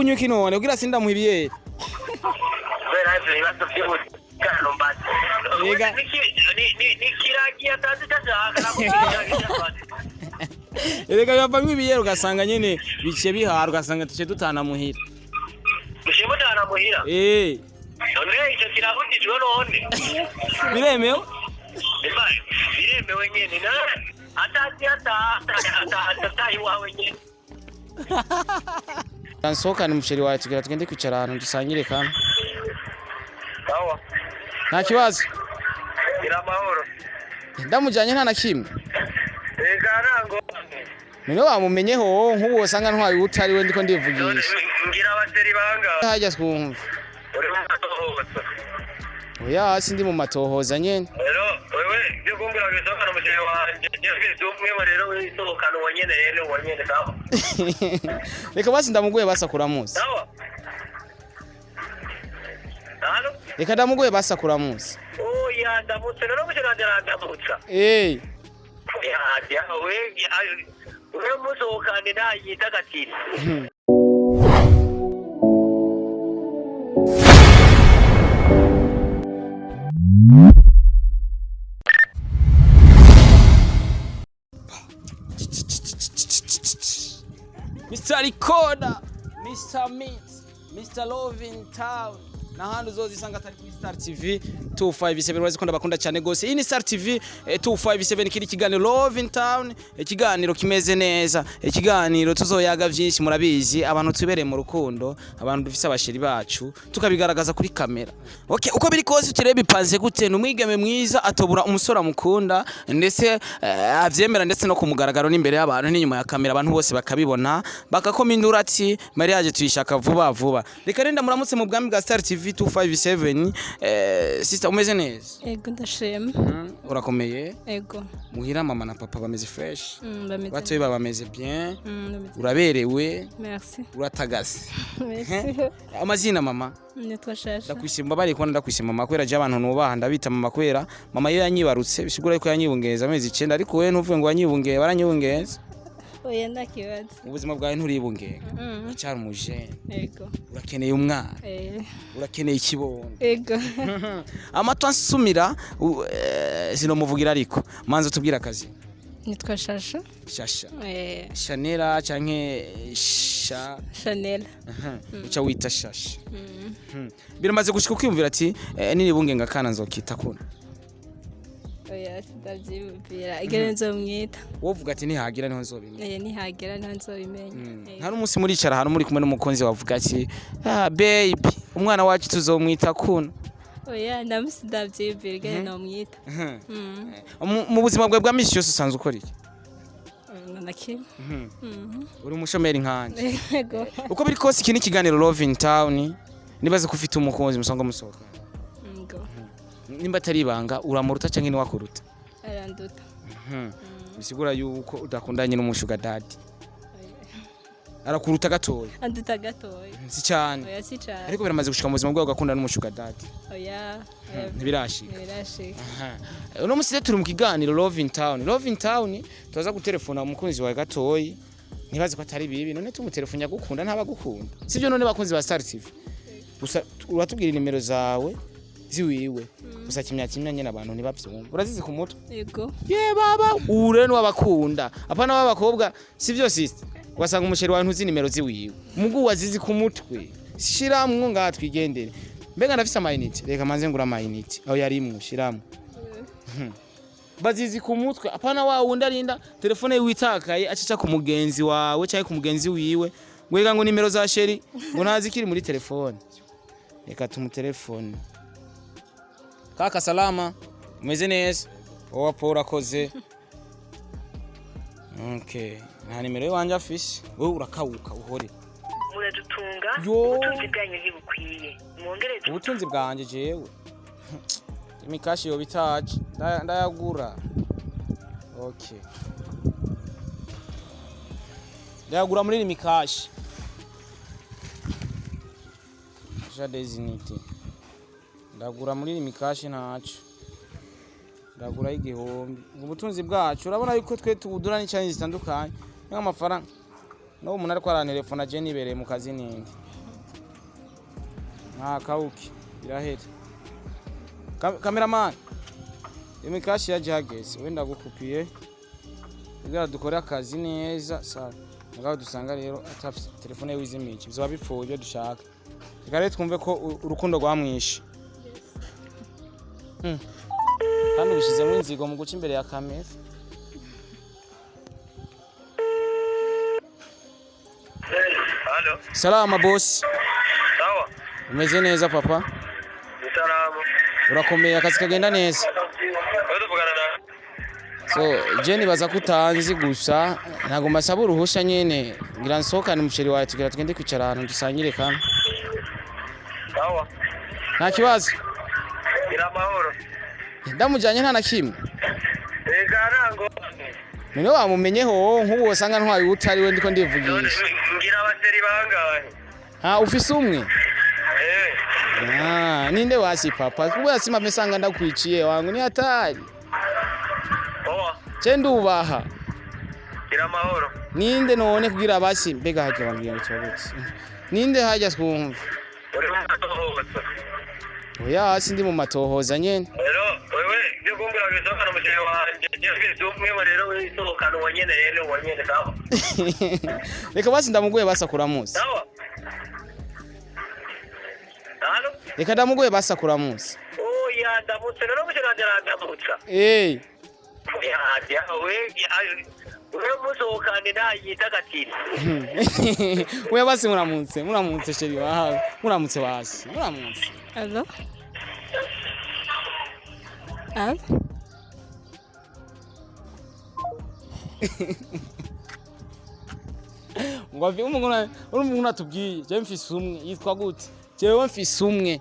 Kunywa iki none kugira sindamuha ibiyeri? Kubera ivyo bibazo vy'umutekano mbaza. Ega. Nikiragiye atazi icyo ashaka, nakubwira icyo afata. Erega bavamwo ibiyeri, ugasanga nyene biciye bihara, ugasanga tuciye dutana muhira. Mushimutana muhira? Eh. None icyo kirabujijwe none? Biremewe. Eba, biremewe nyene, na atazi ataha iwawe nyene. Nsohokane umuchéri wawe, tugira tugende kwicara ahantu dusangire kamwe. Sawa. Nta kibazo. Gira amahoro. Ndamujyanye nta na kimwe. Ega ntango. None wamumenyeho wowe, nk'ubu wasanga ntwaye utari we, ndiko ndivugisha. Ngira abachéri banga. Hajya twumva. Uri mu matohoza? Oya, sindi mu matohoza nyene. Rero wewe ibyo kumbwira ngo bisohokane umuchéri wanje, niyo umwe rero wisohokana uwo nyene, rero uwo nyene, sawa. Reka basi ndamuguye basa kuramuzi. Sawa. Halo. Reka ndamuguye basa kuramuzi. Oya, ndamutse rero, umuchéri wanje arandamutsa. Eh. Ya ya, we we musohokane ntayitagatira. Mr. Recorder, Mr. Meat, Mr. Love in Town. N'ahandi uzozisanga atari kuri Star TV 257. Urazi ko ndabakunda cyane gose. Iyi ni Star TV 257, kiri kiganiro Love in Town, ikiganiro kimeze neza, ikiganiro tuzoyaga byinshi. Murabizi, abantu tubereye mu rukundo, abantu dufise abachéri bacu, tukabigaragaza kuri kamera. Okay, uko biri kose turebe bipanze gute. Ni umwigeme mwiza atobura umusore amukunda, ndetse avyemera, ndetse no ku mugaragaro n'imbere y'abantu n'inyuma ya kamera, abantu bose bakabibona, bakakoma induru ati mariage tuyishaka vuba vuba. Reka renda muramutse mu bwami bwa Star TV 257. Sister, umeze neza? Ego, ndashima. Urakomeye? Ego. Muhira mama na papa bameze fresh? Bameze. Batoyi baba bameze bien? Bameze. Uraberewe. Merci. Uratagase. Merci. Amazina, mama? Nitwa Shasha. Ndakwise, mbabariye kubona ndakwise mama, kubera je abantu nubaha ndabita mama, kubera mama iyo yanyibarutse bisigura yuko yanyibungeza amezi 9. Ariko wewe ntuvuge ngo wanyibungeye, baranyibungeza. Oya, nta kibazo. Mu buzima bwawe nturibungenga? Uracyari umujene. Ego. Urakeneye umwana. Eh. Urakeneye ikibondo. Ego. Amatwi ansumira sinomuvugira, ariko manza tubwira akazi. Nitwa Shasha. Shasha? Eh. Shanera canke Sha? Chanel. Uca wita Shasha. Biramaze gushika ukiyumvira ati ninibungenga kana nzokita kuno? Oya, sindavyiyumvira igere nzomwita. Wovuga ati nihagira niho nzobimenya. Eh, nihagera niho nzobimenya. Eh. Nta n'umunsi muricara ahantu muri kumwe n'umukunzi wavuga ati ah baby, umwana wacu tuzomwita kuno? Oya, ndamusi ndavyiyumvira igere nomwita. Mu buzima bwawe bwa misi yose usanzwe ukora iki? Na kimwe. Uri umushomeri nkanje? Ego. Uko biri kose, iki ni ikiganiro Love in Town. Nibaze ko ufite umukunzi musanga musohoka. Ego. Nimba atari ibanga, uramuruta canke niwakuruta? Aranduta. Bisigura yuko udakundanye n'umushuga daddy, arakuruta gatoya? Anduta gatoya. Si cyane? Oya, si cane. Ariko biramaze gushika mu buzima bwawe ugakunda n'umushuga daddy? Oya. Oya. Ntibirashika? Ntibirashika. Aha. Uno musi rero turi mu kiganiro Love in Town. Love in Town, tuza gutelefona umukunzi wawe gatoyi. Ntibazi ko atari bibi none tumutelefone, agukunda ntabagukunda, sibyo? None bakunzi ba Star TV, gusa uratubwira nimero zawe ziwiwe gusa, kimya kimya nyene abantu ntibavyumva. Urazizi ku mutwe? Ego. Ye baba, ure n'uwabakunda, apana b'abakobwa, sivyo sister? Wasanga umuchéri wawe ntuzi nimero ziwiwe, mugu wazizi ku mutwe. Shiramwo ngaha twigendere. Mbega ndafise amayinite? Reka manze ngura amayinite aho yarimwo. Shiramwo, bazizi ku mutwe, apana wa wundi arinda telefone witakaye acica ku mugenzi wawe cyangwa ku mugenzi wiwe ngo reka ngo nimero za chéri ngo ntazikiri muri telefone. Reka tumutelefone. Kaka, salama, umeze neza? Wowe po urakoze. Okay, nta nimero y'iwanje afise. Wowe urakawuka uhore. Muradutunga. Yo. Ubutunzi bwanyu ntibukwiye, mwongereze. Ubutunzi bwanje jewe, imikashi yoba itaje. Ndayagura. Okay, ndayagura muri mikashi ja desinite. Ndagura muri mikashi, ntaco ndagura 1000. Ngo ubutunzi bwacu, urabona yuko twe tubudura n'icyanyi zitandukanye nk'amafaranga. N'ubu umuntu ariko arantelefona je nibereye mu kazi ninde? Nta kawuki birahera. Cameraman, imikashi yaje hageze, wenda gukupiye kugira dukore akazi neza. Sawa, mugabo dusanga rero atafise telefone yiwe izimije, bizoba bipfuye ibyo dushaka. Reka rero twumve ko urukundo rwamwishe. Kandi ubishizemo inzigo mu guca imbere ya kamera. Halo. Salama bosi. Sawa. Umeze neza papa? Ni salama. Urakomeye, akazi kagenda neza? Wewe tuvugana na So je nibaza ko utanzi, gusa ntabwo mbasaba uruhusha nyene ngira nsohokane umuchéri wawe, tugira tugende kwicara ahantu dusangire kamwe. Sawa. Nta kibazo? Ira amahoro. Ndamujanye nta na kimwe. Ega nango. None wamumenyeho wowe, nk'ubu wosanga ntwaye utari we, ndiko ndivugisha. Ngira abachéri bangahe? Ha, ufise umwe? Eh. Ah, ninde wasi papa? Kubera sima mesanga ndakwiciye wangu, ni hatari. Owa. Je ndubaha. Ira amahoro. Ninde none kugira basi mbega hajya bambwira ngo tubagutse ninde hajya twumva? Uri mu matohoza. Oya, sindi mu matohoza nyene. Rero wewe ibyo kumbwira bisohokana umuchéri wanje. Mfise umwe rero wisohokana uwo nyene rero, uwo nyene, sawa. Reka basi ndamuguye basa kuramuzi. Sawa. Halo. Reka ndamuguye basa kuramuzi. Oya, ndamutse rero, umuchéri wanje arandamutsa. Eh. Oya, we we musohokane ntayitagatira. Oya basi, muramutse, muramutse chéri wawe, muramutse basi, muramutse. Allo? Allo? Ngo ave umuntu, umuntu atubwiye je mfise umwe yitwa gute? Jewe mfise umwe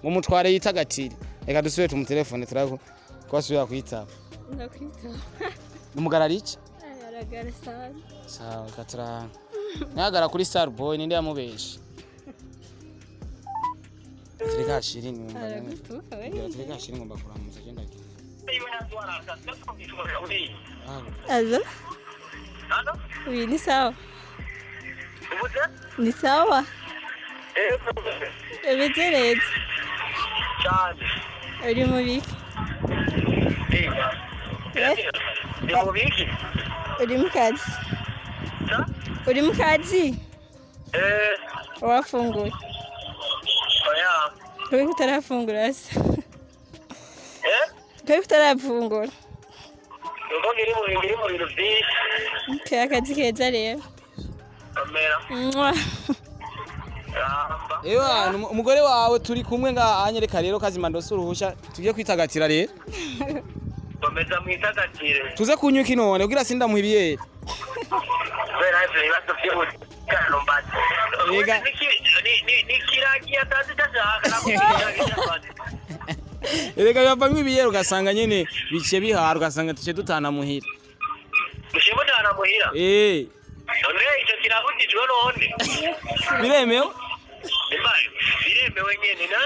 ngo mutware yitagatire. Reka dusubire tumutelefone turako kwasubira kwitaba. Ndakwitaba. Umugarara iki? Aragara sana. Sawa, reka turahana nihagara kuri Starboy, ninde yamubeshe? Tureka hashiri ngomba Aragutuka we. Tureka hashiri ngomba kuramutsa, genda genda. Allo? Halo. Oui, ni sawa. Ubuze? Ni sawa. Eh. Umeze neza. Cyane. Uri mu biki? Eh? Ni mu biki? Uri mu kazi? Sa? Uri mu kazi? Eh. Wafunguye? Oya. Kubera ko utarafungura se? Eh? Kubera ko utarafungura? Ubwo ngiri mu bintu byinshi. Okay, akazi keza rero. Kamera. Mwah. Ramba. Ewa, umugore wawe turi kumwe ngaha, anyereka rero kazima ndose uruhusha tugiye kwitagatira rero. Komeza mwitagatire. Tuze kunywa iki none kugira sindamuha ibiyeri? Kubera ivyo bibazo by'umutekano mbaza. Ega. Nikiragiye atazi icyo ashaka, nakubwira icyo ashaka. Erega bavamwo ibiyeri, ugasanga nyene biciye bihara, ugasanga tuciye dutana muhira. Mushimutana muhira. Eh. None icyo kirabujijwe none? Biremewe. Nimba biremewe nyene na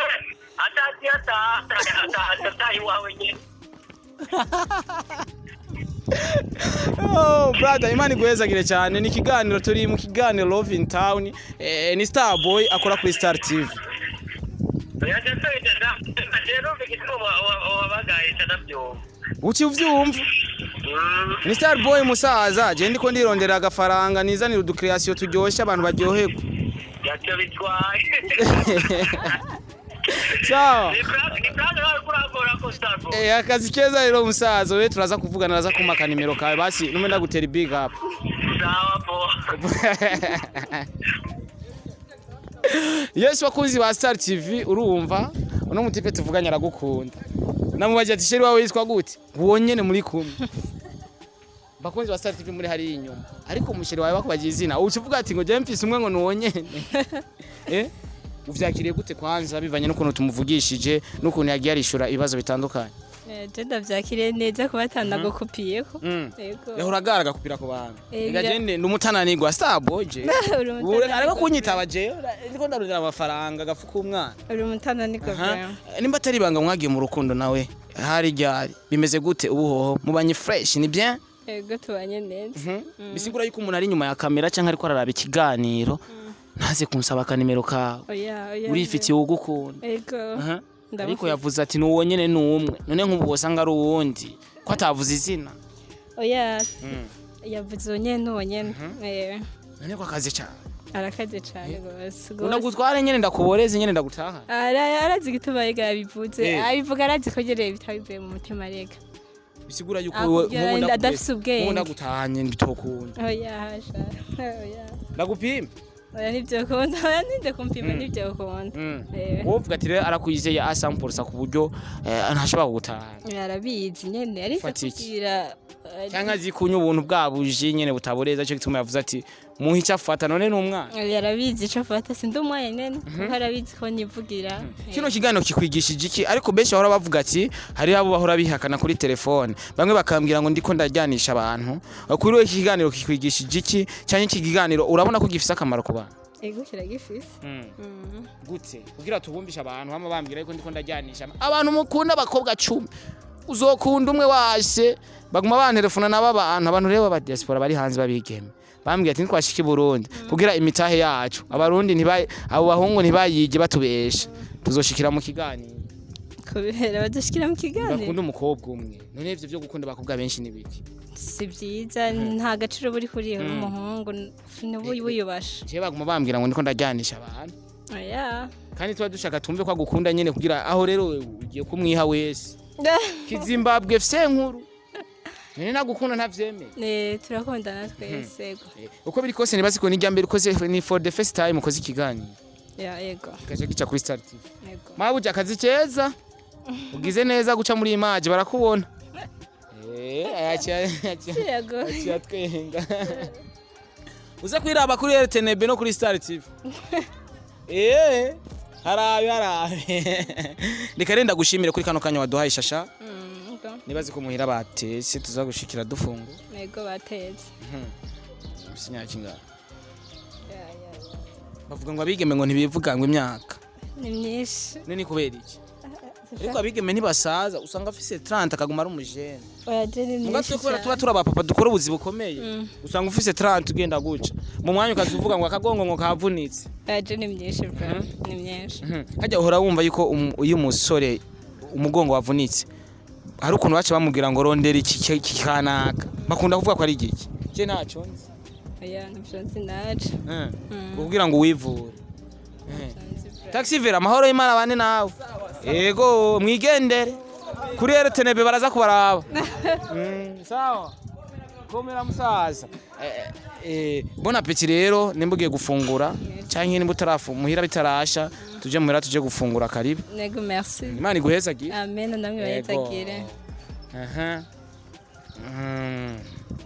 atazi ataha iwawe nyene. Oh, brother, Imana iguhezagire cyane. Ni ikiganiro, turi mu kiganiro Love in Town. Ni Star Boy akora kuri Star TV. Rero igituma wabagaye ndabyumva. Uci uvyumva? Ni Star Boy musaza, je ndiko ndirondera agafaranga nizanira uducreation turyoshye abantu baryoherwa. Yacyo bitwaye. Sawa. Ni prank, ni prank nawe kurangora ko Star Boy. Akazi keza rero musaza, we turaza kuvugana, araza kumaka nimero kawe basi nume ndagutera big up. Sawa po. Yes, bakunzi ba Star TV, urumva uno mutipe tuvuganye aragukunda. Namubaje ati chéri wawe yitwa gute? Uwo nyene muri kumwe. Bakunzi ba Star TV muri hari inyuma, ariko umuchéri wawe bakubagiye izina uca uvuga ati ngo je mfise umwe ngo nuwo nyene. Uvyakiriye gute kwanza, bivanye n'ukuntu tumuvugishije n'ukuntu yagiye arishura ibibazo bitandukanye? Je ndavyakiriye neza kuba atanagukupiyeko. Yego. Yahora agara agakupira ku bantu. Eh, Ega je ndi umutananirwa Star Boy je. Uri umutananirwa. Ariko kunyitaba je ndiko ndarondera amafaranga agafu k'umwana. Uri umutananirwa Aha. vraiment. Nimba atari ibanga, mwagiye mu rukundo nawe hari ryari? Bimeze gute ubu hoho, mubanye fresh, ni bien? Ego, tubanye neza. Bisigura yuko umuntu ari inyuma ya kamera cyangwa ariko araraba ikiganiro ntaze kunsaba akanimero kawe. Oya, oya. Urifitiye uwugukunda? Ego. Aha. Ariko Ndamufite. yavuze ati ni uwo nyene, ni umwe. None nk'ubu wosanga ari uwundi ko atavuze izina? Oya, yavuze uwo nyene, n'uwo nyene. Eh. None ko akazi cyane? Arakaze cane gose gose. Ndagutware nyene, ndakuboreze nyene, ndagutaha. Arazi igituma rega yabivuze. Abivuga arazi ko nyene bitabivuye mu mutima rega. Bisigura yuko Akubwira wewe nk'ubu adafise ubwenge. Nk'ubu ndagutahanye bitokunda? Oya, hasha, oya. Ndagupima? Oya, nivyo kunda. Oya, ninde kumpima, nivyo kunda. Eh. Wowe uvuga ati rero arakwizeye asampurusa ku buryo ntashobora kugutahana. Arabizi nyene, ariko Fata iki? kubwira Cyangwa azi kunywa ubuntu bwa buji nyene butaboreza, cyo gituma yavuze ati muhe icyo afata. None ni umwana? Arabizi ico afata, sindi umwana nyene, kuko arabizi ko nivugira. Kino kiganiro kikwigishije iki? Ariko benshi bahora bavuga ati hari abo bahora bihakana kuri telefone, bamwe bakambwira ngo ndiko ndajyanisha abantu. Kuri wewe iki kiganiro kikwigishije iki? Cyangwa iki kiganiro urabona ko gifise akamaro ku bantu? Ego, kiragifise. Gute? Kugira tubumvishe abantu bama bambwira yuko ndiko ndajyanisha abantu. Mukunda abakobwa 10, uzokunda umwe wase. Baguma bantelefona nabo abantu rero ba diaspora bari hanze babigeme bambwiye ati ntitwashika i Burundi kugira imitahe yacu abarundi ntiba abo bahungu ntibayige batubesha, tuzoshikira mu kiganiro. Kubera badushikira mu kiganiro. Bakunda umukobwa umwe. None ivyo vyo gukunda abakobwa benshi ni biki? Si byiza, nta gaciro buri kuri umuhungu wiyubasha. Jewe baguma bambwira ngo ndiko ndajyanisha abantu. Oya. Kandi tuba dushaka tumve ko agukunda nyene, kugira aho rero ugiye kumwiha wese kizimbabwe fse nkuru. None nagukunda ntavyemeye? Turakundana twese, ego. Uko biri kose nibazi ko nijya mbere ukoze, ni for the first time ukoze ikiganiro Ya, ego. kikaca gica kuri Star TV. Ego. Mabuja, akazi keza, ugize neza guca muri image barakubona. Aciye Yego. aciye atwenga. Uze kwiraba kuri RTNB no kuri Star TV. Harabe harabe. Reka renda gushimire kuri kano kanya waduhaye, Shasha. Ego. Nibazi ko muhira batetse, tuza gushikira dufungu. Ego, batetse. Sinyaka ingana? Ya, ya, ya. Bavuga ngo abigeme ngo ntibivuga ngo imyaka. Ni myinshi. None ni kubera iki? Ariko abigeme ntibasaza, usanga afise 30 akaguma ari umujene. Oya, je ni Muga myinshi twe kubera tuba cyane. turi abapapa dukora ubuzi bukomeye, usanga ufise 30 ugenda guca mu mwanya ukaza uvuga ngo akagongo ngo kavunitse. Oya, je ni myinshi bro, ni myinshi. Hajya uhora wumva yuko iyo umusore umugongo wavunitse hari ukuntu baca bamubwira ngo rondera iki kanaka, bakunda kuvuga ko ari igiki? Je ntacyo nzi. Oya, ntabyo nzi naje. Kugira ngo wivure. Nzi bro. Taxi vera, amahoro y'Imana bane nawe. Yego, mwigendere kuri RTNB baraza kubaraba. Sawa, komera musaza. Bon appétit rero nimba ugiye gufungura canke nimba utarafu muhira bitarasha, tuje muhira tuje gufungura. Karibu. Ego, merci. Imana iguhezagire. Amen, namwe bahezagire. Aha.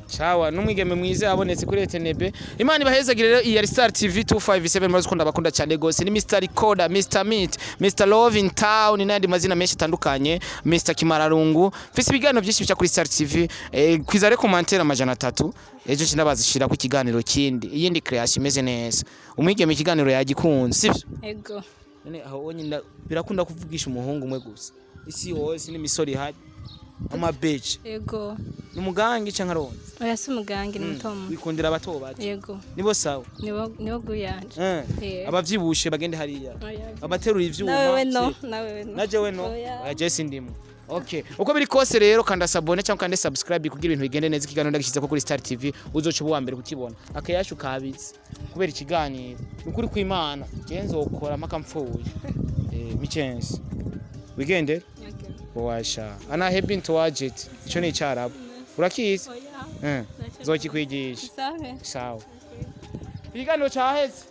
Sawa, n'umwigeme mwiza yabonetse kuri RTNB. Imana ibahezagire rero. Iyi yari Star TV 257, murazi ko ndabakunda cyane gose. Ni Mr. Recorder, Mr. Meat, Mr. Love in Town n'andi mazina menshi atandukanye, Mr. Kimararungu. Mfise ibiganiro byinshi bica kuri Star TV. Kwiza reko commentaire 300 ejo ndabazishira ku kiganiro kindi. Iyindi creation imeze neza. Umwigeme ikiganiro yagikunze, sivyo? Ego. None aho wonyine birakunda kuvugisha umuhungu umwe gusa isi yose n'imisoro ihari amabeji? Ego. Ni umugangi canke aronze? Oya, si umugangi, ni mutomo. Wikundira abato bato? Yego. Nibo sawa? Nibo, nibo guyanje. Abavyibushe bagende hariya. Oya. Abaterura ivyuma. Nawe no, nawe no. Na jewe no. Oya. Oya, je sindimo. Okay, uko biri kose rero kanda s'abonner cyangwa kande subscribe kugira ibintu bigende neza. Ikiganiro ndagishize ko kuri Star TV, uzoca uba uwa mbere kukibona. Akayashu kabitse kubera ikiganiro ni ukuri kw'Imana, je nzokora mpaka mpfuye. Michensi wigendere. Okay. Washa ana happy to watch it. Ico ni icyarabu, urakizi? Oya. Nzokikwigisha. Sawa. Sawa, ikiganiro caheze.